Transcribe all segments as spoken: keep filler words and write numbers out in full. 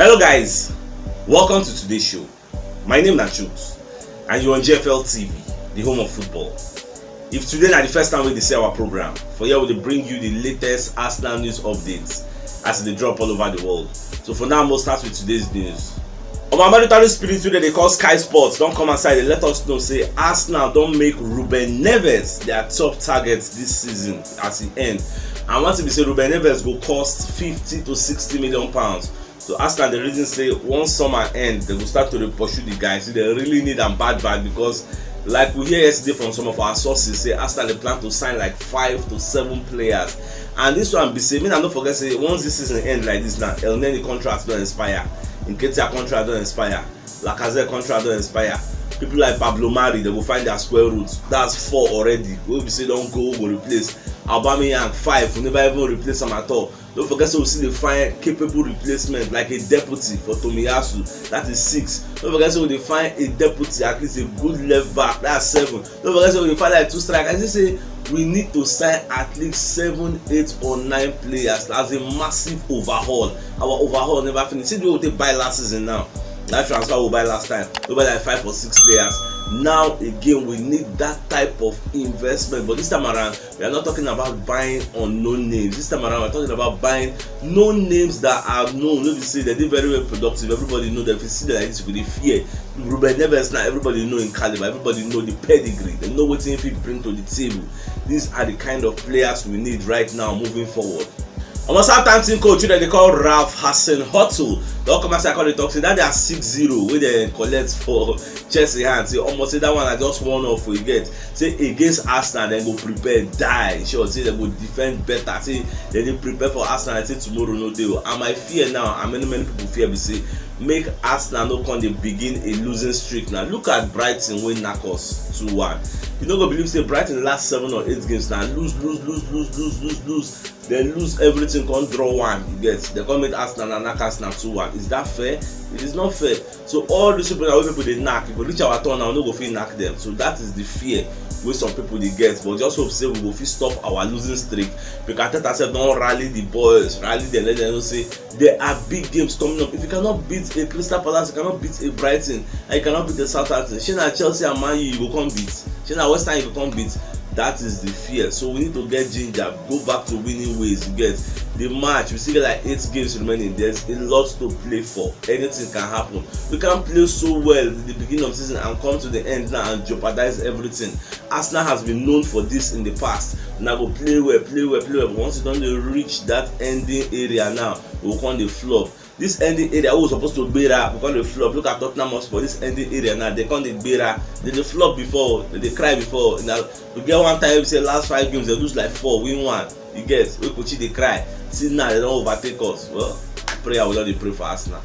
Hello guys, welcome to today's show. My name na Chuks and you're on G F L T V, the home of football. If today na the first time we dey see our program, for here we dey bring you the latest Arsenal news updates as e dey drop all over the world. So for now, we'll start with today's news. Our monitoring spirit wey dem dey call Sky Sports don come outside dey let us know say Arsenal don make Ruben Neves their top target this season as e end. And one thing be say Ruben Neves go cost fifty to sixty million pounds. So Arsenal dey reason say once summer end, dem go start to dey pursue the guy. So dem really need am bad bad because, like we hear yesterday from some of our sources, say Arsenal dey plan to sign like five to seven players. And this one be say, make I no forget say once this season end like this now, Elneny contract don expire, Nketiah contract don expire, Lacazette contract don expire. People like Pablo Mari, dem go find their square root. That's four already. Wey be say don go, go replace Aubameyang, five. We never even replace am at all. No forget say we still dey find capable replacement, like a deputy for Tomiyasu. That is six. No forget say we dey find a deputy, at least a good left back. That's seven. No forget say we dey find like two strikers. I say we need to sign at least seven, eight or nine players. That's a massive overhaul. Our overhaul never finish. See the way we take buy last season now. That transfer we buy last time, we buy like five or six players. Now again, we need that type of investment. But this time around, we are not talking about buying unknown names. This time around, we're talking about buying known names that are known. No be say dem dey very well productive. Everybody know dem. If you see dem like this, you go dey fear. Ruben Neves now, everybody know him caliber. Everybody know the pedigree. Dem know wetin he fit bring to the table. These are the kind of players we need right now moving forward. Omo, Southampton coach wey dem dey call Ralph Hasenhüttl don come outside come dey talk say that their six zero wey dem collect for Chelsea hand, say omo, say that one na just one off we get. Say against Arsenal, dem go prepare die. Sure say dem go defend better. Say dem dey prepare for Arsenal. Say tomorrow no dey o. And my fear now, and many many people fear be say make Arsenal no come dey begin a losing streak. Now look at Brighton wey knack us two one. You no go believe say Brighton last seven or eight games now lose, lose, lose, lose, lose, lose, lose. Dem lose everything, come draw one. You get? Dem come meet Arsenal and knack Arsenal two one. Is that fair? It is not fair. So all these people now wey people dey knack, if we reach our turn now, we no go fit knack them. So that is the fear wey some people dey get. But just hope say we go fit stop our losing streak. Because Arteta sef don rally the boys, rally them, let them know say there are big games coming up. If you cannot beat a Crystal Palace, you cannot beat a Brighton, and you cannot beat a Southampton, shey na Chelsea and Man U you go come beat? Shey na West Ham you go come beat? That is the fear. So we need to get ginger, go back to winning ways. You get? The match, we still get like eight games remaining. There's a lot to play for. Anything can happen. We can play so well in the beginning of the season and come to the end now and jeopardize everything. Arsenal has been known for this in the past. Now go play well, play well, play well. But once you don dey reach that ending area now, we go come dey flop. This ending area wey we suppose to gbera, we come dey flop. Look at Tottenham Hotspur. This ending area now, dem come dey gbera. Dem dey flop before, dem dey cry before. Now we get one time wey be say last five games dem lose like four, win one. You get? Wey Pochi dey cry. See now dem don overtake us. Well, prayer we don dey pray for Arsenal.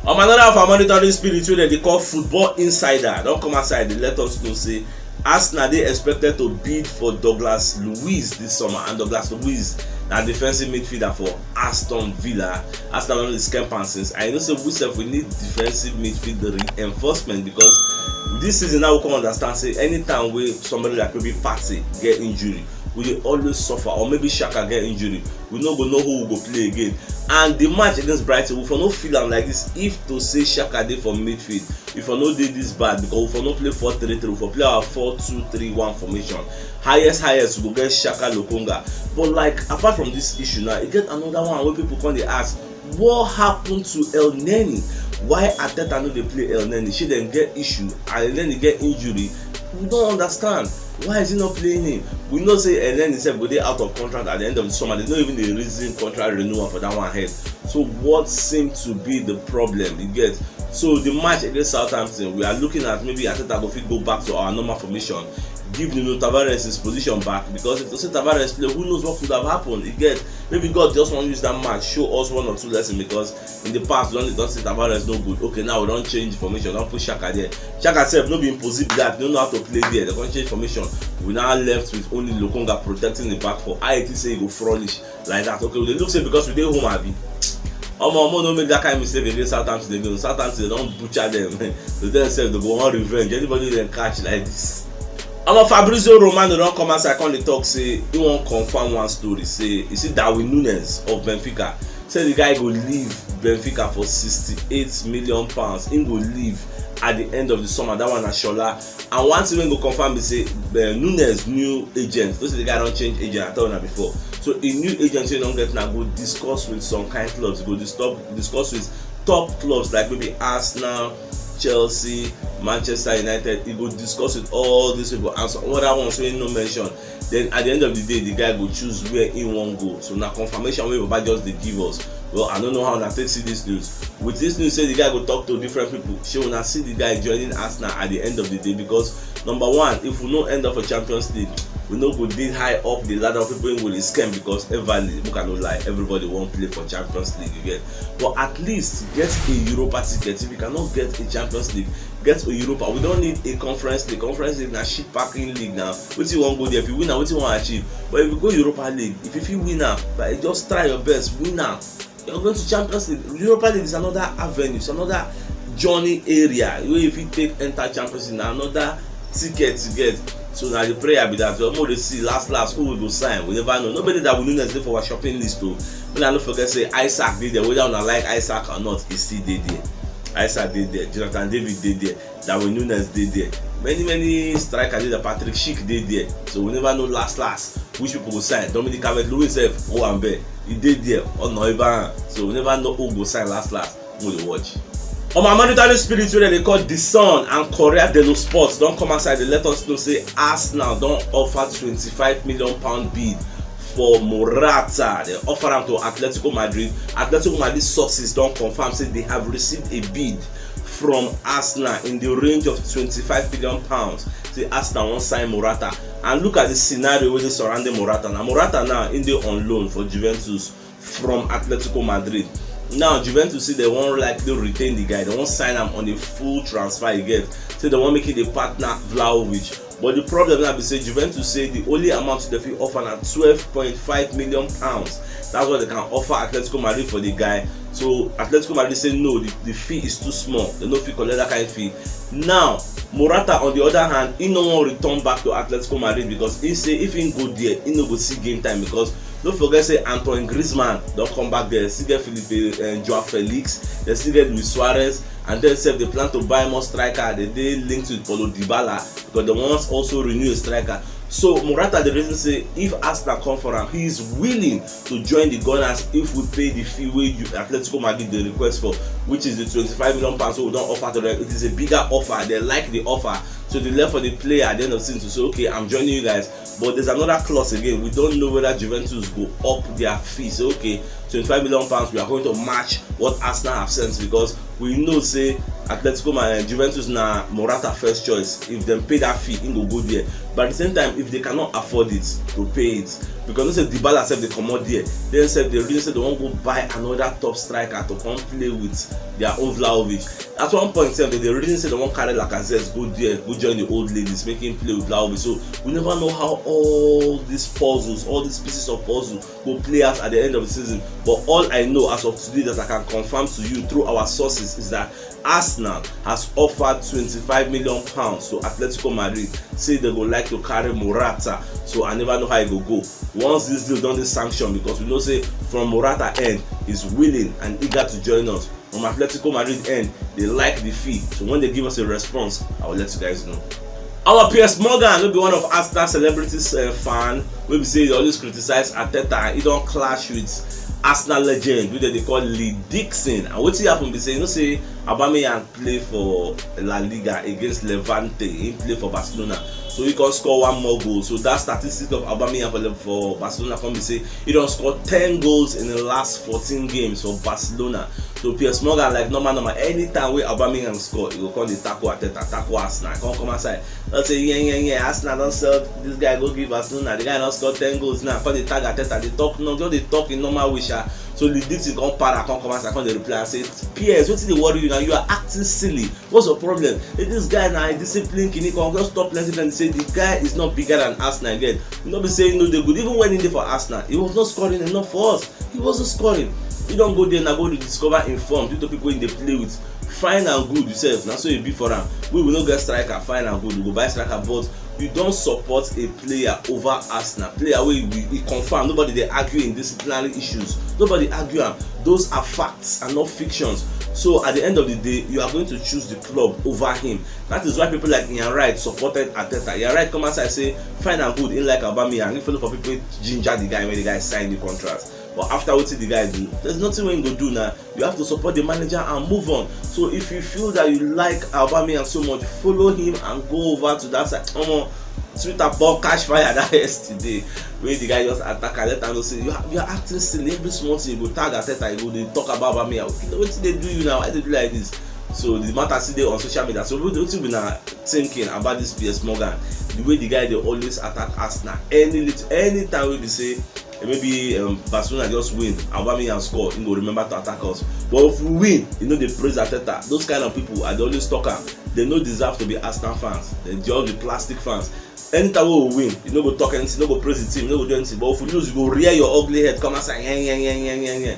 Omo, another of our monitoring spirit wey dem dey call Football Insider don come outside dey let us know say Arsenal dey expected to bid for Douglas Luiz this summer, and Douglas Luiz na defensive midfielder for Aston Villa. Arsenal don dey scamp am since, and you know say we sef we need defensive midfield reinforcement because this season now we come understand say anytime wey somebody like maybe Partey get injury, we dey always suffer, or maybe Xhaka get injury, we no go know who we go play again. And the match against Brighton, we for no feel am like this if to say Xhaka dey for midfield. We for no dey this bad because we for no play four three three, we for play our four two three one formation. Highest, highest, we go get Xhaka, Lokonga. But like, apart from this issue now, e get another one wey people come dey ask, what happened to Elneny? Why Arteta no dey play Elneny? Shey dem get issue and Elneny get injury? We don't understand. Why is he not playing him? We know say Elneny sef go dey out of contract at the end of the summer. Dem no even dey reason contract renewal for that one head. So what seem to be the problem? You get? So the match against Southampton, we are looking at maybe Arteta go fit go back to our normal formation, give Nuno Tavares his position back, because if to say Tavares play, who knows what could have happened? You get? Maybe God just wan use that match show us one or two lessons, because in the past we don, don see Tavares no good. Okay, now we don change formation, don put Xhaka there. Xhaka sef no be him position be that, no know how to play there. Dem come change formation. We now left with only Lokonga protecting the back four. I think say he go frolish like that. Okay, we dey look say because we dey home, abi? Omo, omo, no make that kind mistake against Southampton again. Southampton, dem don butcher them. So dem sef, dem go want revenge. Anybody dem catch like this. Omo, Fabrizio Romano don come outside come dey talk say he wan confirm one story. Say, you see Darwin Nunez of Benfica, say the guy go leave Benfica for sixty-eight million pounds. Im go leave at the end of the summer. That one na Shola. And one thing wey go confirm be say, uh, Nunez new agent. Those the guy don change agent. I tell una before. So a new agent wey don get now go discuss with some kind clubs. Go disturb, discuss with top clubs like maybe Arsenal, Chelsea, Manchester United. He go discuss with all these people and some other ones wey no mention. Then at the end of the day, the guy go choose where he wan go. So na confirmation wey Baba just dey give us. Well, I don't know how una take see this news. With this news say the guy go talk to different people, shey una see the guy joining Arsenal at the end of the day? Because number one, if we no end up for Champions League, we no go dey high up the ladder of people wey go dey scam, because everybody, make I no lie, everybody wan play for Champions League again. But at least get a Europa ticket. If you cannot get a Champions League, get a Europa. We don't need a Conference League. Conference League na shit packing league now. Wetin you wan go there? If you win am, wetin you wan achieve? But if you go Europa League, if you fit win am, like, just try your best, win am. You're going to Champions League. Europa League is another avenue, it's another journey area wey you fit take enter Champions League. Na another ticket to get. So na the prayer be that. Omo, dey see last last who we go sign. We never know. Nobody that we know dey for our shopping list o. Make una no forget say Isak dey there. Whether una like Isak or not, he still dey there. Isak dey there. Jonathan David dey there. Darwin Nunez dey there. Many many strikers dey there. Patrick Schick dey there. So we never know last last which people go sign. Dominic Calvert-Lewin sef, Owambe, he dey there. Ono Ivan. So we never know who go sign last last. Who dey watch? On my monetary spirit wey dem dey call The Sun and Corriere dello Sport don come outside dey let us know say Arsenal don offer twenty-five million pound bid for Morata. Dem offer am to Atletico Madrid. Atletico Madrid sources don confirm say they have received a bid from Arsenal in the range of twenty-five million pounds. Say Arsenal wan sign Morata. And look at the scenario wey dey surrounding Morata. Na Morata now, im dey on loan for Juventus from Atletico Madrid. Now Juventus say dem wan likely retain the guy, dem wan sign am on a full transfer, you get. Say dem wan make im dey partner Vlahovic. But the problem now be say Juventus say the only amount dem fit offer na twelve point five million pounds. That's what dem can offer Atletico Madrid for the guy. So Atletico Madrid say no, the, the fee is too small. Dem no fit collect that kind fee. Now Morata, on the other hand, he no wan return back to Atletico Madrid because he say if he go there, he no go see game time, because don't forget say Antoine Griezmann don come back there, still get Felipe, uh, Joao Felix, dem still get Luis Suarez, and then sef dem plan to buy more striker. Dem dey linked with Paulo Dybala because dem wan also renew a striker. So Morata dey reason say if Arsenal come for am, he is willing to join the Gunners if we pay the fee wey you, Atletico Madrid dey request for, which is the twenty-five million pounds wey we don offer to them. It is a bigger offer. Dem like the offer. So dem left for the player at the end of the season to say, "Okay, I'm joining you guys." But there's another clause again. We don't know whether Juventus go up their fee. Say, "Okay, twenty-five million pounds, we are going to match what Arsenal have sent," because we know say Atletico Madrid, Juventus na Morata first choice. If dem pay that fee, he go go there. But at the same time, if they cannot afford it to pay it, because you know say Dybala sef dey comot there, dem sef dey reason say dem wan go buy another top striker to come play with their own Vlahovic. At one point sef, dem dey reason say dem wan carry Lacazette go there, go join the old ladies, make him play with Vlahovic. So we never know how all these puzzles, all these pieces of puzzle go play out at the end of the season. But all I know as of today that I can confirm to you through our sources is that Arsenal has offered twenty-five million pounds to Atletico Madrid, say dem go like to carry Morata. So I never know how e go go once this deal don dey sanction, because we know say from Morata end, he's willing and eager to join us. From Atletico Madrid end, dem like the fee. So when dem give us a response, I will let you guys know. Our Piers Morgan no be one of Arsenal celebrities, uh, fan wey be say he dey always criticize Arteta. He don clash with Arsenal legend wey dem dey call Lee Dixon. And wetin happen be say, you know say Aubameyang play for La Liga against Levante. He play for Barcelona. So he come score one more goal. So that statistic of Aubameyang for, Le- for Barcelona come be say he don score ten goals in the last fourteen games for Barcelona. So Piers Morgan, like normal normal, anytime wey Aubameyang score, he go come dey tackle Arteta, tackle Arsenal, come come outside. Don say, "Yeah, yeah, yeah, Arsenal don sell this guy go give Barcelona. The guy don score ten goals now." Come dey tag Arteta, dey talk, no, just dey talk in normal way sha. So Lee Dixon come para, come come outside, come dey reply and say, "Piers, wetin dey worry you now? You are acting silly. What's your problem? Hey, this guy na discipline, kini kan, just stop plenty plenty." Say the guy is not bigger than Arsenal again. No be say he no dey good. Even when he dey for Arsenal, he was not scoring enough for us. He wasn't scoring. He don go there now, go dey discover him form due to people wey dey play with. Fine and good, you sef, na so e be for am. We, we no get striker, fine and good, we go buy striker, but You don support a player over Arsenal, player wey we, we confirm, nobody dey argue in disciplinary issues, nobody argue am. Those are facts and not fictions. So at the end of the day, you are going to choose the club over him. That is why people like Ian Wright supported Arteta. Ian Wright come outside say fine and good, he like Aubameyang, he follow for people wey ginger the guy when the guy sign the contract. But after wetin the guy do, there's nothing wey he go do now. You have to support the manager and move on. So if you feel that you like Aubameyang so much, follow him and go over to that side. Omo, Twitter ball catch fire that yesterday wey the guy just attack and let am know say you are, you are acting silly. Every small thing you go tag Arteta, you go dey talk about Aubameyang. Wetin dey do you now? Why dey do like this? So the matter still dey on social media. So wetin una thinking about this Piers Morgan? The way the guy dey always attack Arsenal, any little, anytime wey be say eh, maybe um, Barcelona just win, Aubameyang score, he go remember to attack us. But if we win, you know they praise Arteta. Those kind of people, I dey always talk am. They no deserve to be Arsenal fans. They just be plastic fans. Anytime we win, you no go talk anything, no go praise the team, no go do anything. But if we lose, you go rear your ugly head, come outside, yeah, yeah, yeah, yeah, yeah, yeah.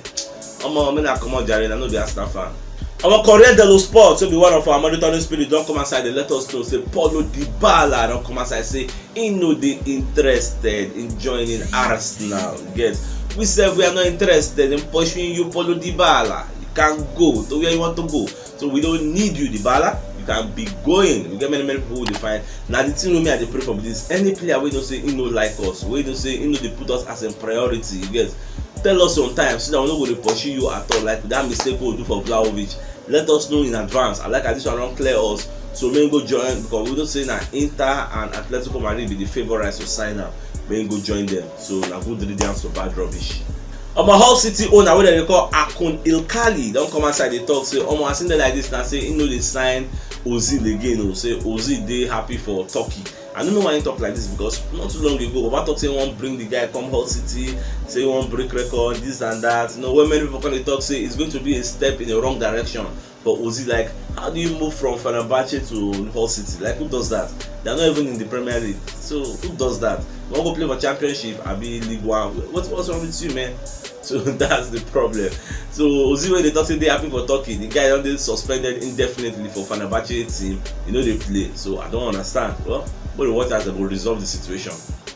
Omo, make una comot jare, I no be Arsenal fan. Our Corriere dello Sport, so be one of our monitoring spirit, don come outside, they let us know say Paulo Dybala don come outside say he no dey interested in joining Arsenal. You get? We sef, we are not interested in pursuing you, Paulo Dybala. You can go to where you want to go. So we don't need you, Dybala. You can be going. We get many, many people who define. Now the thing wey me I dey pray for be this. Any player wey don say he no like us, wey don say he no dey put us as a priority, you get? Tell us on time so that we no go dey pursue you at all. Like that mistake wey we do for Vlahovic. Let us know in advance. I like as this one don clear us. So make he go join because we don say na Inter and Atletico Madrid be the favourites to sign am. Make he go join them. So na good riddance to bad rubbish. Omo, Hull City owner wey dem dey call Akun Ilkali don come outside dey talk say omo, as him dey like this na say him no dey sign Ozil again o. Say Ozil dey happy for Turkey. I no know why he talk like this because not too long ago Baba talk say he wan bring the guy come Hull City, say he wan break record, this and that. You know, when many people come dey talk say it's going to be a step in the wrong direction for Ozil. Like, how do you move from Fenerbahce to Hull City? Like, who does that? They're not even in the Premier League. So who does that? You wan go play for Championship, abi League One? What, what's wrong with you, man? So that's the problem. So Ozil wey dey talk say dey happy for Turkey, the guy don dey suspended indefinitely for Fenerbahce team. You know they play, so I don't understand. Well, but the watchers they go resolve the situation.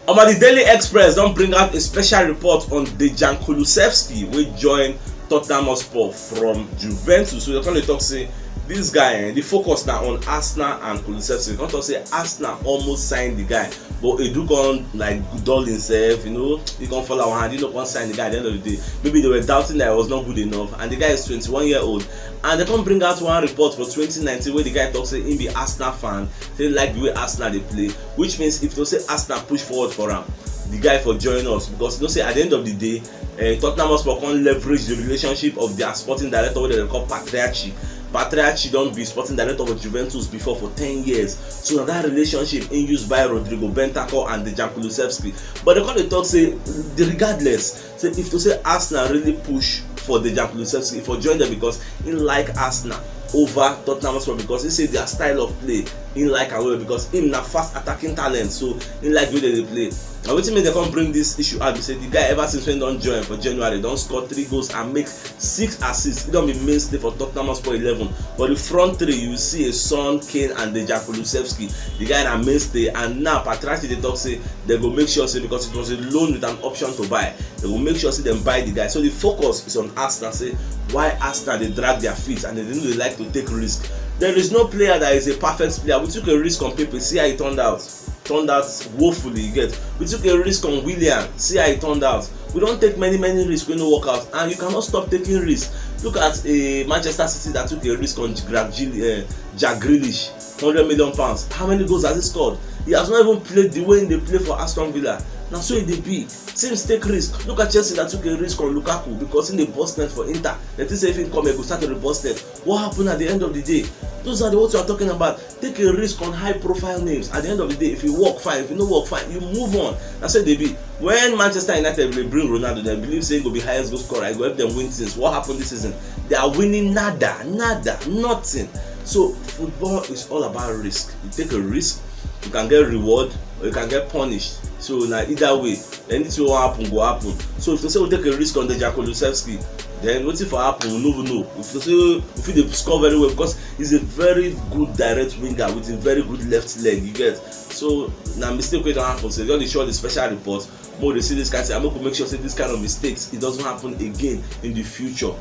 Omo, the Daily Express don bring out a special report on Dejan Kulusevski wey join Tottenham Hotspur from Juventus. So they come dey talk say this guy, eh, the focus na on Arsenal and Kulusevski. They come talk say Arsenal almost signed the guy, but Edu come like dull himself, you know, he come fall our hand, he no come sign the guy at the end of the day. Maybe they were doubting that he was not good enough, and the guy is twenty-one year old. And they come bring out one report for twenty nineteen where the guy talks say he be Arsenal fan, say he like the way Arsenal they play, which means if to say Arsenal push forward for him, the guy for join us because you know say at the end of the day, uh, Tottenham Hotspur can leverage the relationship of their sporting director, what they call Patriarchy. Patriarchy don be sporting director for Juventus before for ten years. So na that relationship in used by Rodrigo Bentancur and Dejan Kulusevski. But they come dey talk say, the, regardless, say if to say Arsenal really push for Dejan Kulusevski, if for join them because he like Arsenal over Tottenham Hotspur because he say their style of play, he like am well because him na fast attacking talent, so he like the way they dey play. And wetin make dem come bring this issue out be say the guy ever since when he don join for January don score three goals and make six assists. He don be mainstay for Tottenham Hotspur eleven. But the front three, you see a Son, Kane and Dejan Kulusevski. The guy na mainstay, and now Patriarchy dey talk say they go make sure say because it was a loan with an option to buy, they go make sure say dem buy the guy. So the focus is on Arsenal, say why Arsenal dey drag their feet and they no dey like to take risk. There is no player that is a perfect player. We took a risk on Pepe, see how it turned out. Turned out woefully, you get. We took a risk on Willian, see how it turned out. We don take many many risks wey no work out, and you cannot stop taking risks. Look at a Manchester City that took a risk on Grab Gil- uh, Jack Grealish, hundred million pounds. How many goals has he scored? He has not even played the way he dey play for Aston Villa. Na so e dey be. Teams take risk. Look at Chelsea that took a risk on Lukaku because he dey burst net for Inter. They think say if he come, he go start to dey burst net. What happened at the end of the day? Those are the ones we are talking about. Take a risk on high profile names. At the end of the day, if you work, fine. If you no work, fine. You move on. That's what they be. When Manchester United will bring Ronaldo, they believe say he go be highest goal scorer. He go help them win things. What happened this season? They are winning nada, nada, nothing. So football is all about risk. You take a risk, you can get reward or you can get punished. So na either way, anything wey happen go happen. So if you say we take a risk on Dejan Kulusevski, Then wetin for happen, we no even know. We fit say we fit dey score very well because he's a very good direct winger with a very good left leg, you get. So na mistake wey don happen. So just dey show the special report. Make we dey see this kind thing, and make we make sure say this kind of mistakes, it doesn't happen again in the future.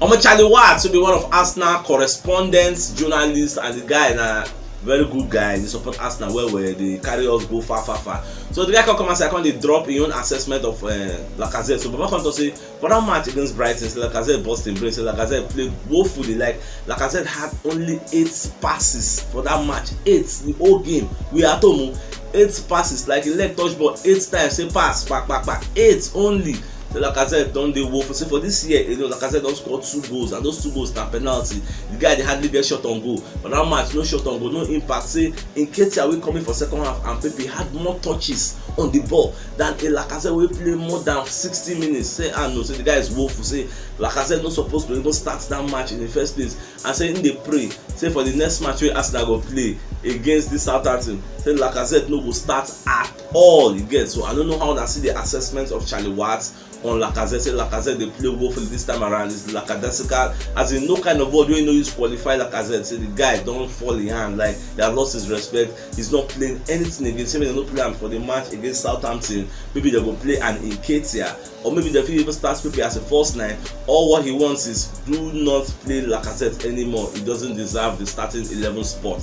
Omo, Charlie Watts, who be one of Arsenal correspondents, journalists, and the guy na very good guy. He support Arsenal well well. They carry us go far, far, far. So the guy come come and say, I come dey drop his own assessment of uh, Lacazette. So Baba come talk say for that match against Brighton, say Lacazette burst him brain. Say Lacazette played woefully. Like, Lacazette had only eight passes for that match. Eight, the whole game. We at home, oh, eight passes. Like, he leg touch ball eight times. Say pass, back, back, back. Eight only. So Lacazette don dey woeful. Say for this year, you know, Lacazette don score two goals, and those two goals na penalty. The guy dey hardly get shot on goal. But that match, no shot on goal, no impact. Say Nketiah, wey come in for second half, and Pepe had more touches on the ball than a Lacazette wey play more than sixty minutes. Say, ah, no, say the guy is woeful. Say Lacazette no suppose to even start that match in the first place. And say him dey pray say for the next match wey Arsenal go play against this Southampton, say Lacazette no go start at all, you get. So I don't know how una see the assessment of Charlie Watts on Lacazette. Say Lacazette dey play woefully this time around. It's lackadaisical, as in no kind of word wey no use qualify Lacazette. Say the guy don fall in hand, like, they have lost his respect. He's not playing anything again. Say make dem no play am for the match against Southampton, maybe they go play an Nketiah, or maybe they fit even start Pepe as a false nine. All what he wants is do not play Lacazette anymore. He doesn't deserve the starting eleven spot.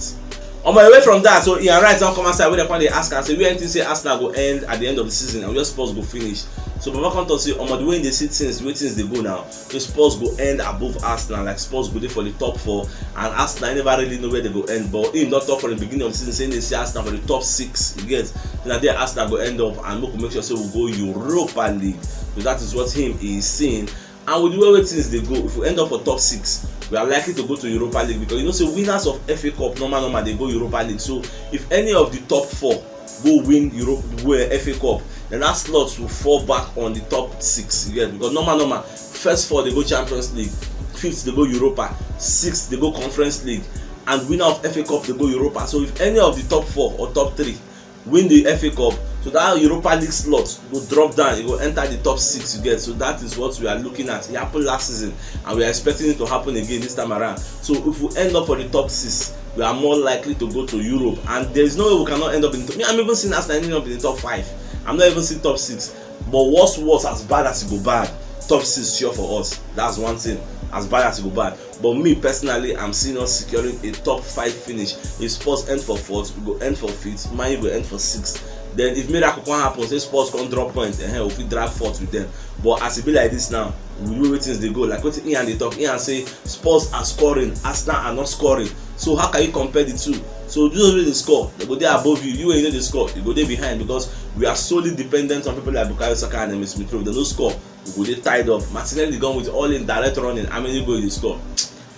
Omo, away from that, so Ian Wright don come outside wey dem come dey ask am say where he think say Arsenal go end at the end of the season and where Spurs go finish. So Baba come talk say, omo, the way they see things, the way things dey go now, say Spurs go end above Arsenal. Like, Spurs go dey for the top four, and Arsenal never really know where they go end. But him don talk from the beginning of the season say they see Arsenal for the top six. You get? Na there Arsenal go end up, and make we make sure say we go Europa League. So that is what him is saying. And with the way wey things dey go, if we end up for top six, we are likely to go to Europa League, because you know say winners of F A Cup normal normal dey go Europa League. So if any of the top four go win Europe, go F A Cup, then that slot will fall back on the top six. You get? Because normal normal, first four dey go Champions League, fifth dey go Europa, sixth dey go Conference League, and winner of F A Cup dey go Europa. So if any of the top four or top three win the F A Cup, so that Europa League slot go drop down, e go enter the top six, you get. So that is what we are looking at. It happened last season, and we are expecting it to happen again this time around. So if we end up for the top six, we are more likely to go to Europe, and there is no way we cannot end up in. Me, I'm even seeing Arsenal ending up in the top five. I'm not even seeing top six. But worse, worse, as bad as it go bad, top six sure for us. That's one thing. As bad as it go bad. But me personally, I'm seeing us securing a top five finish. If Spurs end for fourth, we go end for fifth, Man U go end for sixth. Then if miracle come happen, say Spurs come drop points, and we fit drag fourth with them. But as it be like this now, we know where things dey go. Like wetin Ian dey talk, Ian say Spurs are scoring, Arsenal are not scoring. So how can you compare the two? So those wey dey score, they go dey above you. You wey you no dey score, you go dey behind, because we are solely dependent on people like Bukayo Saka and Emile Smith Rowe. If they no score, we go dey tied up. Martinelli gone with all in direct running. How many goals he score?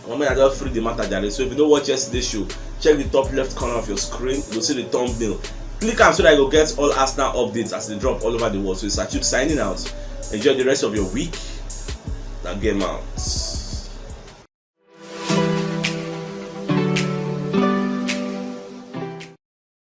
Omo, I don free the matter, jare. So if you no watch yesterday show, check the top left corner of your screen. You go see the thumbnail. Click am so that you go get all Arsenal updates as they drop all over the world. So it's Achuk signing out. Enjoy the rest of your week. Now game out.